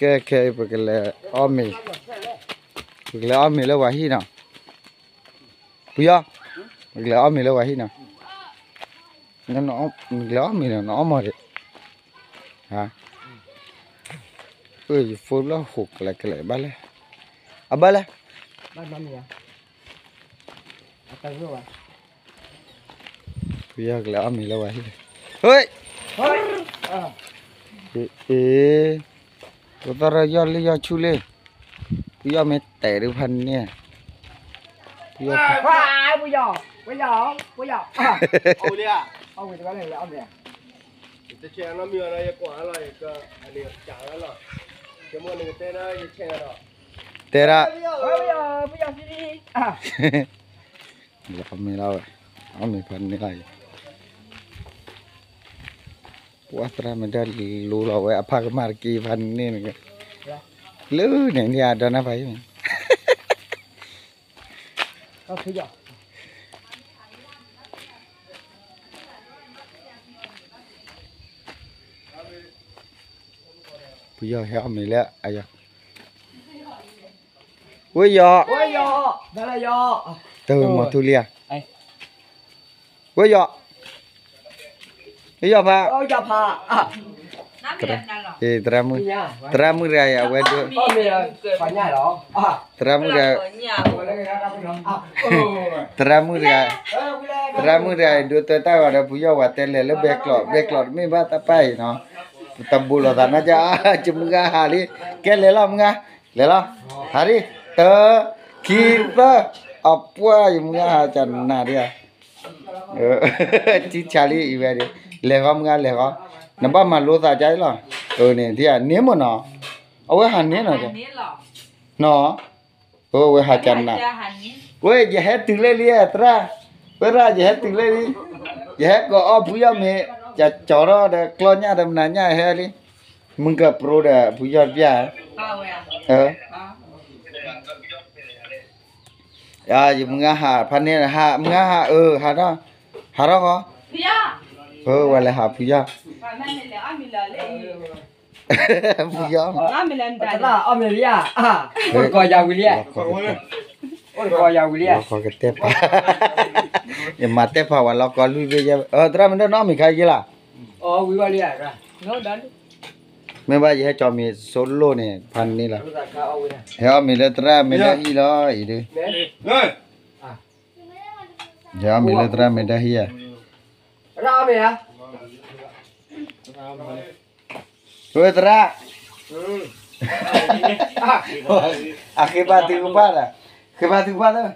ကဲခဲအံၤ ပကလဲၤအီၣ်မ့ၤ, ပကလဲၤအီၣ်မ့ၤလၢပှၤဟံၣ်နီၤ, ပယီၤ, ပကလဲၤအီၣ်မ့ၤလၢပှၤဟံၣ်နီၤ, နလဲၤအီၣ်မ့ၤနီၤ နအီၣ်မ့ၤဒံး, ယဖိလၢဟိးကလဲၤကလဲၤဘၣ်လဲၣ်, အဘၣ်လဲၣ် ပယီၤကလဲၤအီၣ်မ့ၤလၢပှၤဟံၣ်, ဟ့ၣ်, အ့, ပသရၣ်ယီၢ်လံယီၢ်ဆူၣ်လံ, ပယီၤမ့ၢ်တဲာ်ဒုးဖးန့ၣ်, ပယီၤ, ပယီၤ, ပယီၤ, တဆဲးနီတမံၤဘၣ်နီၤ ယကွၢ်လီၤ ယက, တဲဒၣ်, အီၣ်မ့ၤလီၤဝဲ, အီၣ်မ့ၤဖးန့ၣ်လီၤ, ပှၤသရၣ်မ့ၢ်တၢ်လီၤဝဲအဖးကမၣ်တက့ၢ်ဖးန့ၣ်, လၢန့ၣ်ဒ်အဒီးနၢ်ဖးယံၤ ပယီၤဟဲအီၣ်မ့ၤလၢအယီၤ, ဝဲယီၤ, တၢ်ဝဲမီၤထူလံဧါ, ဝဲယီၤ, ဝဲယီၤဖး, သရၣ်မုၣ်, သရၣ်မုၣ်တဂၤအံၤအဝဲဒိး သရၣ်မုၣ်တဂၤ, သရၣ်မုၣ်တဂၤ, သရၣ်မုၣ်တဂၤအံၤ ဒိးတဲတၢ်ဂီၤဒီးပယီၤဝဲတဲလဲၤလၢဘဲကျိး ဘဲကျိးတမ့ၢ်ဘၣ်တၢ်ပၢ်အံၤနီၤ, တဘူးလိာ်သးနီၤ ကမုၢ်ဂၤဟးလံ, ကဲလဲၤလီၤမုၢ်ဂၤ, လဲၤလီၤ, ဟးလံ, တၢ, ခံ, သၢ, အပှၢ်ယမုၢ်ဂၤဟးကနၤဒံးဧါ ထံဆါလံအံၤဝဲဒၣ်, လဲၤဃီမုၢ်ဂၤလဲၤဃီ, နဘၣ်မၤလိသးကါအံၤလီၤ, န့ၣ်ဒ်န့ၣ်မ့ၢ်နီၤ, အဝဲဟးန့ၣ်နီၤ, နီၤ, ဝဲဟးကနၤ, ဝဲယဟဲတုၤလၢလံသရၣ်, ဝဲရၣ်ယဟဲတုၤလၢလံ, ယဟဲကိးအီၣ်ဖုယီၢ်မ့ၤ, ယကၠီထီၣ်ဒီးကျီၢ်ညၣ်ဒီးမနၤညၣ်ဟဲလံ, မုၢ်ကပြိဒီးဖုယီၢ်တပျၢ်, ယမုၢ်ဂၤဟးဖးန့ၣ် ဟးမုၢ်ဂၤဟးအၢ ဟးထီၣ်, ဟးထီၣ်ဃီ, ဝဲလဲၤဟးဖုယီၢ်, ဖုယီၢ်, အိၣ်ကီၢ်ယၤဝံၤလံ, အိၣ်ကီၢ်ယၤဝံၤလံ, ယမၤတဲဖး, ယမၤတဲဖးဝဲလီၤကီၢ်လွံၢ်ဘ့ၣ်ယဲ, သရၣ်မ့ၢ်ဒိၣ်နီၢ်မ့ၢ်ခါယဲလီၤ, မ့ၢ်ဘၣ်ယဟဲကၠီမ့ၤစိလိၣ်န့ၣ် ဖးန့ၣ်လီၤ, ဟဲအီၣ်မ့ၤလၢသရၣ်မ့ၢ်ဒၣ်ဟံၣ်လီၤအံၤဒုး, ဟဲအီၣ်မ့ၤလၢသရၣ်မ့ၢ်ဒၣ်ဟံၣ်ဧါ, ဝဲသရၣ်, အဃ့ဘါသုကဘၣ်ဒီး, ဃ့ဘါသုကဘၣ်လၢ,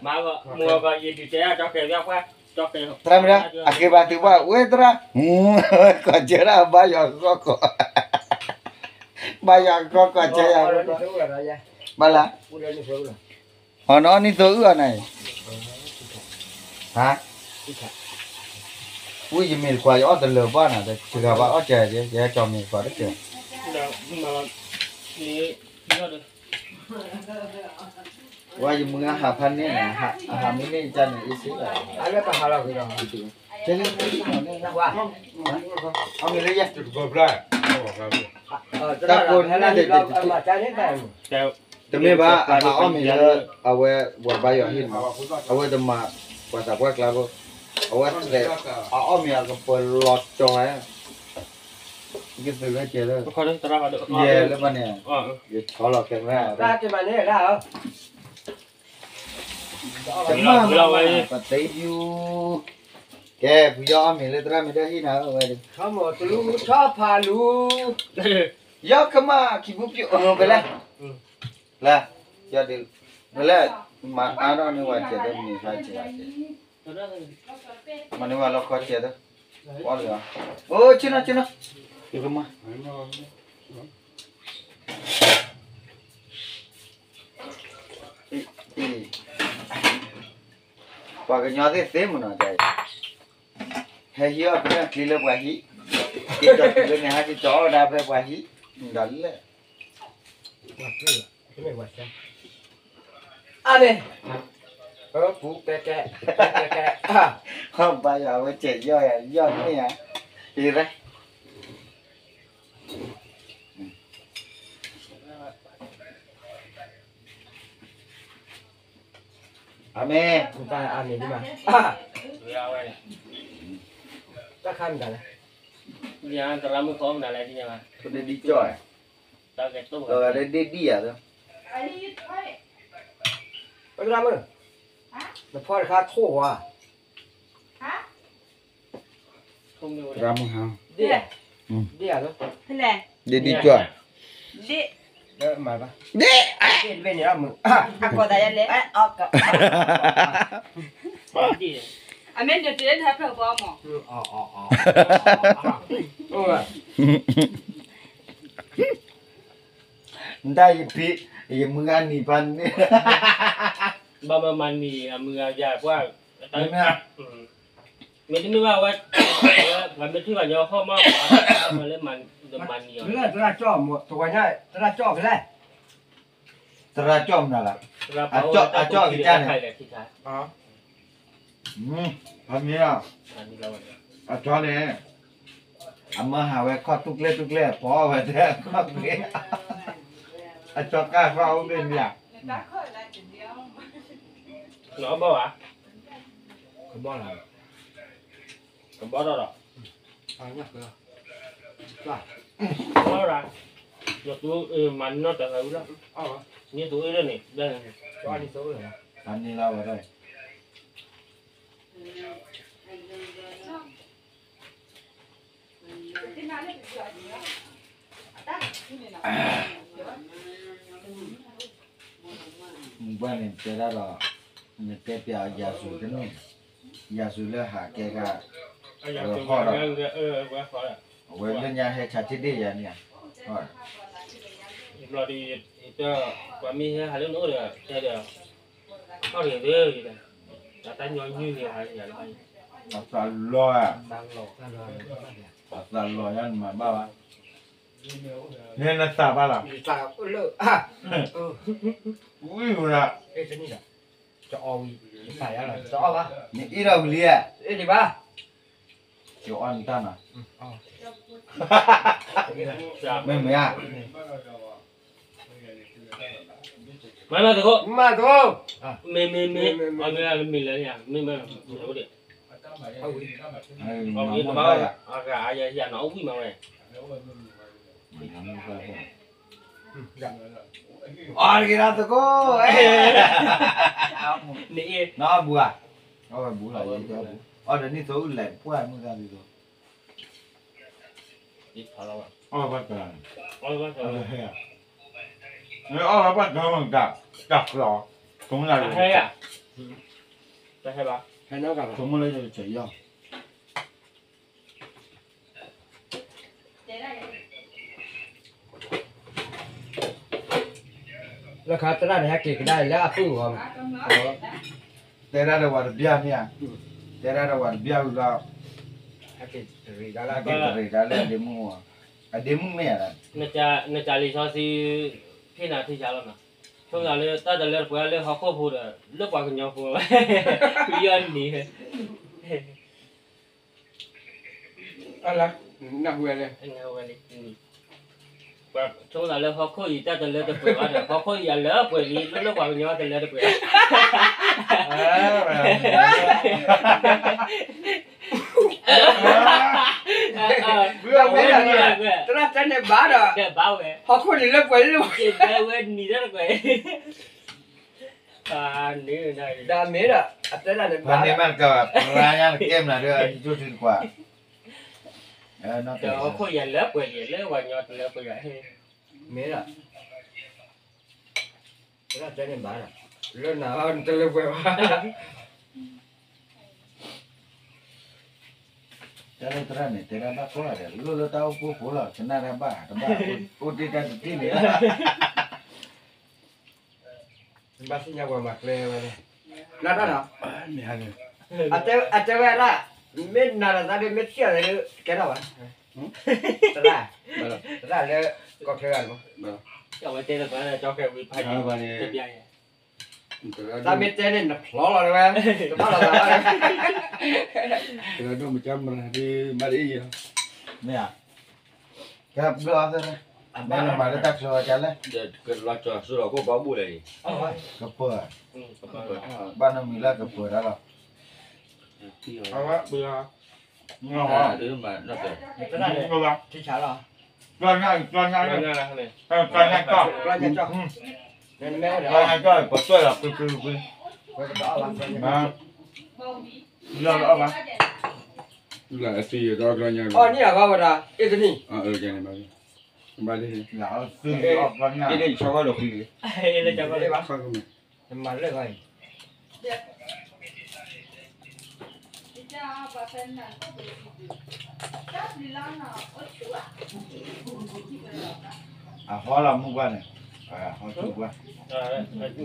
သရၣ်မ့ၢ်ဒၣ်, အဃ့ဘါသုကဘၣ် ဝဲသရၣ်, ကီၢ်စဲဒၣ်ဘါယွၤကီၢ်ကီၢ်, ဘါယွၤကီၢ်ကီၢ်စဲယၤ, ဘၣ်လၢ အီၤနီၢ်နံၣ်သိအုၣ်အီၤန့ၣ်, ဝံယမ့ၢ်တခွါ ယအီၣ်တလၢၤဘၣ်နၤ, တဂၤဘၣ်အီၣ်ကဲ, ယဟဲကၠီမ့ၤတခွါတကဲ, ဝဲယမုၢ်ဂၤဟးဖးန့ၣ်, အဟးမ့ၢ်န့ၢ်ယကန့ၣ် အ့ၣ်စ့လီၤ, အီၣ်မ့ၤလၢယဲ, တၢ်ကိၢ်န့ၣ် တမ့ၢ်ဘၣ် အဟးအီၣ်မ့ၤလၢ အဝဲ ပှၤဘါယွၤဟံၣ်န့ၣ်, အဝဲတမၤပှၤသးပှၢ်ကျါဘၣ်, အဝဲသဲး အအီၣ်မ့ၤအကပၢၤလီၤကၠီဝဲ, ယကသုးလၢကဲလၢ, ယဲလၢဘၣ်န့ၣ်, ယဆီလီၤကဲမရၣ်, တမ့ၢ်ဘၣ် ပသ့ယူၤ, ကဲ ပယီၤအီၣ်မ့ၤလၢသရၣ်မ့ၢ်ဒၣ်ဟံၣ်နၤဝဲ, ယီၢ်ကမၣ်ခံပူၤပျိၢ်, ဖဲလဲၣ်, လၢ, ယီၢ်ဒုး, ဖဲလဲၣ်, မၤအါထီၣ်န့ၢ်ဝဲစဲးဒီးမ့ၤဖးစဲး, မၤန့ၢ်ဝဲလီၤခီစဲးဒီး, အိၣ်လၢ, အိၣ်ဆ့ၣ်နီၤဆ့ၣ်နီၤ, ယကမၣ် ပှၤကညီသ့ၣ်သ့ၣ်မနီၤ, ဟဲဟံးအီၣ်ပှၤချံလၢပှၤဟံၣ်, က့ၤကၠီတုၤလၢန့ၣ် ဟဲက့ၤကၠီအီၣ်ဒၣ်ဖဲပှၤဟံၣ်, ဒီးလဲၣ်, အါန့ၣ်, ပူကဲကဲ, ဘါယွၤဝဲစဲးယီၢ်ယၤ ယီၢ်န့ၢ်ဧါ, အံၤရၣ် အံၤရၣ်, အမ့ၢ် တၢ်အမ့ၢ်ဒ်မး တၢ်ခါမတၤလဲၣ် သရၣ်မုၣ်ဃီမတၤလဲၣ် ပတဒ်ကၠီၣ် တၢ်ကဲတိၣ် လီၤဂာ်လၢဒ့ၣ်ဒံၣ်ယၤသၢ ပသရၣ်မုၣ် နဖီတခါထိၣ်ဝါ သရၣ်မုၣ်ဟါ ဒ့ၣ်ယၤသၢ ဒ့ၣ်ဒံၣ်ကၠီၣ် ဒ့ၣ် ဒ့ၣ် ဒ့ၣ်တဘ့ၣ်န့ၣ် အမုၢ် အကီၢ်သးယလဲၣ် အမ့ၢ်နတ့ၢ်နဟဲဖျၢၣ်ပီမး နတၢ်ယဖံး ယမုၢ်ဂၤနံၤဖးန့ၣ် ဘၣ်မၤမၤနံၤအမုၢ်ဂၤယၤကွၢ် မ့ၢ်တမ့ၢ်ဘၣ်ဝဲ ပှၤမ့ၢ်ထံၣ်ဘၣ်ညီဟီၣ်မး မၤလၢမၤနံၤအီၤ သရၣ်ကၠီၣ်မတၤလဲၣ် သရၣ်ကၠီၣ်မတၤလဲၣ် အကၠီၣ်ကတၢၢ်န့ၣ် ဖးမံၤလီၤ အကၠီၣ်န့ၣ် အမၢဟးဝဲခီၣ်တူၢ်ကျဲတူၢ်ကျဲ ဖီဝဲတဲခီၣ်ကျဲ အကၠီၣ်ကၢ်ဃီအိၣ်ဘ့ၣ်မံၤဧါ နဘီၣ်ဧါ ကဘီၣ်လီၤ ကဘီၣ်ဒီး ကဘီၣ်ဒီး နသူမၤနီၢ်တၢ်သးဝံၤလီၤ နသူအ့ၣ်လၢန့ၣ် ဖးန့ၢ်လီၤဝဲဒၣ် ဘၣ်န့ၣ်တဲဒၣ်ဒီး နတဲပျးယၤစူၤတန့ၢ် ယၤစူၤလၢဟးကဲခါ အဝဲဟီၣ်ဒီး အဝဲလၢညါဟဲဆါထံဒ့ၣ်ယၤန့ၣ် ဘျီဒီး ပှၤမ့ၢ်ဟဲဟးလၢနအိၣ်ဒီး တဲဒီး ဟီၣ်ဒီးသ့ တၢ်ညီနုၢ်န့ၣ် အသးလီၤဧါ အသးလီၤညါနမၤဘၣ်ဘၣ် နနသးဘၣ်လီၤ ဝံၤဝဲဒၣ် နအ့ၣ်ဒီးဝံၤလံဧါ ကအီၣ်နတၢ်နီၤ မ့ၢ်မ့ၢ်ဧါ မၤလီၤသကိး မၤသကိး မ့ၢ်မ့ၢ်မ့ၢ် အမ့ၢ်မ့ၢ်လၢယၤ မ့ၢ်မ့ၢ် အဝံၣ်တဘၣ် အဂၤအယၤယၤနီၤ အဝံၣ်မးဝဲ အီၣ်တက့ၤဒီးသကိး နအ့ၣ် နီၢ်အီၣ်ဘူးဧါ အီၣ်ဝဲဘူးလီၤ အီၣ်ဒီးနံၣ်သိအုၣ်လဲၣ် ပှၢ်မုၢ်သးဒ်သိး အီၣ်ဘၣ်တၢ် အီၣ်ဘၣ်တၢ် အီၣ်ဘၣ်တၢ်မတၤ တၢ်ကျီ ဆိကမိၣ်လၢ ဆိကမိၣ်လၢယကဆဲးယီၤ လၢခါသရၣ်န့ၣ် ဟဲက့ၤကဒါအံၤလၢအပုၢ်အီၤ တဲဒၣ်ဒီးဝဲတဘျီန့ၣ်ဧါ တဲဒၣ်ဒီးဝဲတဘျီဝံၤလီၤ ဟဲက့ၤတရံးတၢ်လၢအဒ့မုၣ်အီၤ အဒ့မုၣ်မ့ၢ်ဧါ နကလံာ်စီဆှံ ဖ့ၣ်နၤထံဆါလီၤနီၤ ဆိကမိၣ်လၢတၢ်တလၢတပှဲၤလၢဟီၣ်ခိၣ်ဖိဒီး လၢပှၤကညီဖိ ယီၢ်နံၤ အလၢ နၢ်ဟူဝဲလဲၣ် နၢ်ဟူဝဲလံ ဆိကမိၣ်လၢဟီၣ်ခိၣ်အံၤတၢ်တလၢတပှဲၤဘၣ်ဒီး ဟီၣ်ခိၣ်အံၤအလၢပှဲၤလံ လၢလၢပှၤကညီတလၢတပှဲၤ သရၣ်တဲန့ၣ်ဘၣ်ဒီး ဟီၣ်ခိၣ်န့ၣ်လၢပှဲၤလံ ဝဲနံၤတၢ်တပှဲၤ ဒီးမ့ၢ်ဒီး အတဲဒၣ်န့ၣ်ဘၣ် ပှၤန့ၣ်မ့ၢ်တကးဘၣ် ပှၤညါတကဲမနုၤဒီး ယိၣ်ထံတကွၢ် ဒီးဟီၣ်ခိၣ်ယၤလၢပှဲၤလံ လၢပှၤကညီတလၢပှဲၤဘၣ် မ့ၢ်ဒီး သရၣ်တဲန့ၣ်ဘၣ်ဒီး လၢနၤတလၢပှဲၤဘၣ် တၢ်လၢသရၣ်န့ၣ် တဲဒၣ်ဘၣ်ကွၢ်ဒီး လိၣ်လၢတၢ်အိၣ်ဖှိၣ်ဖိလီၤ ကနၣ်တၢ်ဘၣ်တဘၣ် အိၣ်တ့ၢ်တၢ်တထံၣ်န့ၣ် ဘၣ်သ့ၣ်ညါပှၤမၤကျဲဝဲန့ၣ် နၢ်တၢ်နီၤ အတဲဝဲဒၣ် မ့ၢ်နၤဒီးသးဒ်မ့ၢ်ထံၣ်အီၤလၢကဲထီၣ်ဘၣ် သရၣ် သရၣ်လၢ ကီၢ်ချၢဂၤန့ၣ် အဝဲတဲတၢ်ကီခဲဝံၤဖးယံၤ တဘျီယဲ သးမ့ၢ်တဲန့ၣ် နဖျီလီၤဝဲ တဘၣ်လီၤသးဘၣ် မ့ၢ်ဧါ ကဲဘျီသရၣ် မ့ၢ်နမၤလၢတၢ်ချၢဝဲဒ်လဲၣ်, ကပၢၤ, ဘၣ်နမံၤလၢကပၢၤတၢ်လီၤ, ပၢၤညါ, ပၢၤညါ, ပၢၤညါ, ပၢၤညါ, အဟီလီၤမုၢ်ကွၢ်န့ၣ်, အဟီကွၢ်, ဝံၤနၤ, အမ့ၢ်, ပနွဲၢ်သၣ် မၤကျါမုာ်ဝဲ, ယဟးအီၣ်မ့ၤလၢသရၣ်သမါကျါ, တၢ်အိၣ်ဆူၣ်အိၣ်ချ့လံလၢအမ့ၤကျါ, ပှၤပာ်သရၣ်သမါကျါ,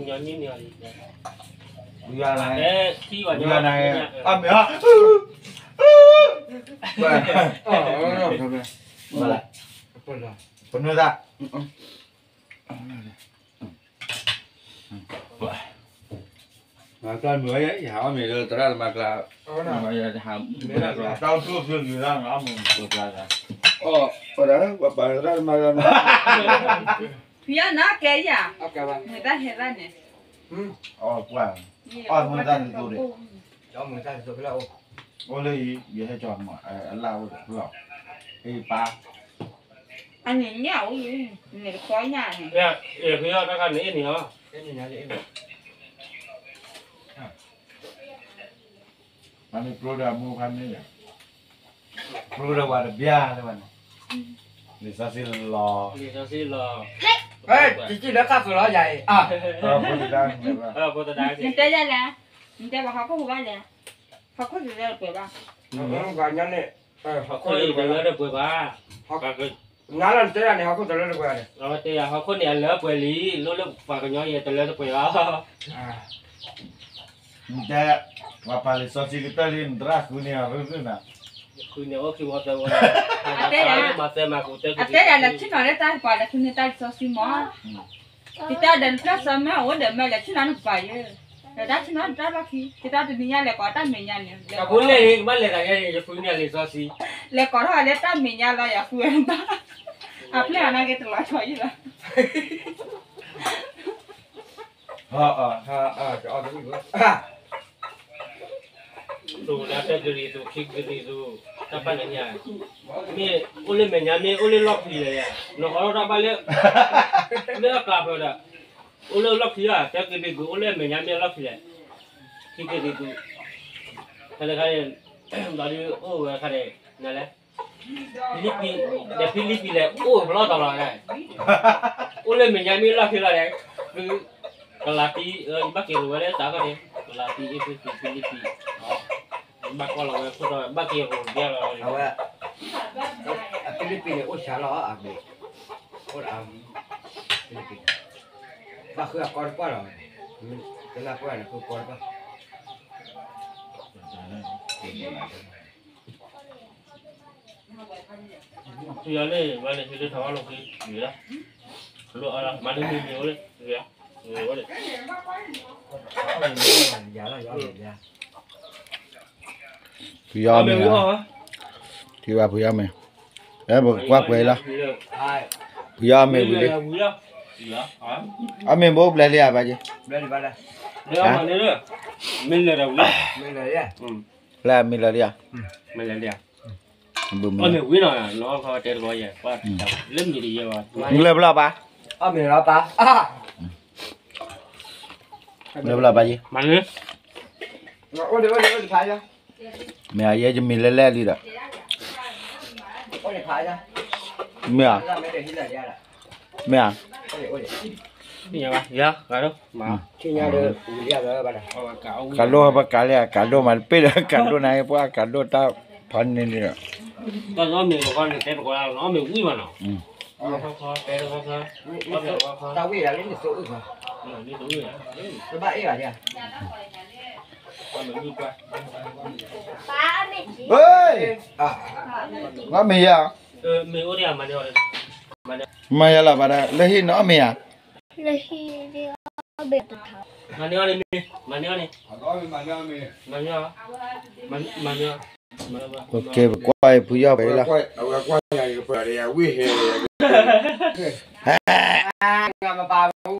ဖံယီၤနီၢ်ကဲယၤ, မုာ်တၢ်ဟဲသၣ်န့ၣ်, အီၣ်မုာ်တၢ်န့ၣ်သိးဒီး, အိၣ်လၢအံၤ ယဟဲကၠီမး အလၣ်အိၣ်ဒီးဖျီၣ်, အံၤပၢ် အန့ၣ်ညၣ်အိၣ်လံ, န့ၣ်တကီညၣ်န့ၣ်, ဖံယီၤတၢ်ခါန့ၣ်အ့ၣ်န့ၣ်လီၤ, မ့ၢ်ကျိဒီးမူခါန့ၣ်, ကျိဒီးဝဲတဘျါလၢၤဘၣ်န့ၣ်, လံာ်စီဆှံလီၤ, လံာ်စီဆှံလီၤ, ဟဲ, တကံၣ်လၢခါသိးလီၤယၤအံၤ, နတဲယၤလဲၣ်, နတဲပှၤဟီၣ်ခိၣ်ဖိဘၣ်လဲၣ်, ဟီၣ်ခိၣ်တလၢတပှဲၤဘၣ်, ဟီၣ်ခိၣ်တလၢတပှဲၤဘၣ်, နၤလၢနတဲယၤန့ၣ် ဟီၣ်ခိၣ်တလၢတပှဲၤဘၣ်န့ၣ်, အဝဲတဲယၤဟီၣ်ခိၣ်န့ၣ် အလၢပှဲၤလံ, လိၣ်လၢပှၤကညီယဲတလၢတပှဲၤဘၣ်, နတဲ, ပှၤပာ်လံာ်စီဆှံကတၢၢ်လံ နသရၣ်ဃုန့ၣ်အရူၢ်ရူၢ်နၤ, ဃုန့ၣ်အိၣ်ခံဝီသၢဝီ, အတဲယၤ, အတဲယၤလဲၤဆ့ၣ်နီၤလၢတၢ်ပှၤလဲၤဃုန့ၢ်တၢ်လံာ်စီဆှံမး, ယတဲဒီးနကျၢၢ်စၢၤမ့ၢ်အိၣ်ဒီးမ့ၢ်လဲၤဆ့ၣ်နီၤ နကပၤယဲ, ဒီးတၢ်ဆ့ၣ်နီၤတၢ်လီၢ်ခံ, ယတၢ်တနံၤညါလဲၤကိးတၢ်မဲာ်ညါန့ၣ်, တၢ်ဖိလဲၣ်န့ၣ် ကဘၣ်လဲၤသးယဲန့ၣ် ယဃုန့ၢ်လံာ်စီဆှံ, လဲၤကိးထီၣ်လၢတၢ်မဲာ်ညါလီၤ ယဃုဝဲတဘၣ်, အပျဲၢ်အီၤနာ်က့တလီၤဆီယံၤလီၤ တၢ်ကရံၣ်သူး ခံကရံၣ်သူး တၢ်ပာ်လၢညါ, မ့ၢ်အိၣ်လၢမဲာ်ညါ မ့ၢ်အိၣ်လၢလီၢ်ခံလဲၣ်ယါ, နဟီထီၣ်တၢ်ဘၣ်လၢ လၢအကျါဖဲဒီး, အိၣ်လၢလီၢ်ခံဧါ, တၢ်ကရံၣ်သူး အိၣ်လၢမဲာ်ညါ မ့ၢ်လီၢ်ခံလဲၣ်, ခံကရံၣ်သူး, ခါန့ၣ်ခါန့ၣ်, ဘျီဒုးအိၣ်ဝဲခါန့ၣ်, နလဲၣ် ဖံလံးပံး, ဒီးဖံလံးပံးလဲၤအိၣ်ဖျီသးလီၤ, အိၣ်လၢမဲာ်ညါမ့ၢ်လီၢ်ခံလီၤန့ၣ်, သု, ကလၤတံ, ယဘၣ်က့ၤရိၤဝဲလၢတၢ်ခီန့ၣ်, ကလၤတံ အ့းဖ့းစူး ဖံလံးပံး, ဘၣ်က့ၤရိၤဝဲခိၣ်ဒီး ဘၣ်က့ၤရိၤဒဲလီၤ, အဝဲ, အဖံလံးပံးန့ၣ် အိၣ်ဆါလီၤအဂ့ၤ, အိၣ်ဒီး, ဖံလံးပံး, ဘၣ်ဃုအကီတပှၢ်လီၤ, တနၢ်ပှၢ်န့ၣ် ဃုကီတပှၢ် ဖံလံးပံးန့ၣ်, ဖံယီၤန့ၣ် မၤလၢမ့ၢ်မ့ၢ်အိၣ်လၢ, ဖံယီၤမ့ၢ်, ထံၣ်ဘၣ်ဖံယီၤမ့ၢ်, အဲ ပကွၢ်ကွဲးလီၤ, ဖံယီၤမ့ၢ်ဝံၤလံ, အမ့ၢ်ဘိပျဲလံဧါ ဘၣ်က့ၤ, မ့ၢ်လၢာ်လံဧါ, ဘုမ့ၢ်, လၢဘျီပၢ်, လၢဘျီပၢ်က့ၤ, မ့ၢ်ယဲယမ့ၢ်လဲၣ်လဲၣ်လံဒီး, မ့ၢ်ဧါ, မ့ၢ်ဧါ, ကးဒိၣ်ပကးလဲၣ် ကးဒိၣ်မးတပ့ၢ်ဒီး ကးဒိၣ်နၤ ပှၤကးဒိၣ်တၢ်ဖးန့ၢ်န့ၣ်ဒီး, တၢ်နီၢ်မ့ၢ်ဂီၢ်န့ၣ် တဲတကိးလၢနီၢ်မ့ၢ်ဝံၣ်မးနီၤ, တဲတခီခီ တဲတခီခီ, တၢ်ဝံၣ်ဒၣ်လၢနသိအုၣ်ခီ, တဘၣ်အ့ၣ်ဘၣ်ယါ, မ့ၢ်ယါ, မ့ၢ်အိၣ်ဒံးဧါ, မၤယါလီၤဘၣ်ဒီး လၢဟံၣ်နီၢ်မ့ၢ်ဧါ, လၢဟံၣ်, မၤန့ၢ်အီၤန့ၣ်, မၤန့ၢ်အီၤန့ၣ်, မၤန့ၢ်အီၤ, ပကွၢ်ဖုယီၢ်ဝဲလီၤ, အဝဲကွၢ်ယၤန့ၣ် ပှၤဒီးယၤဝံၣ်ဟဲ ငါမပာ်ဘူး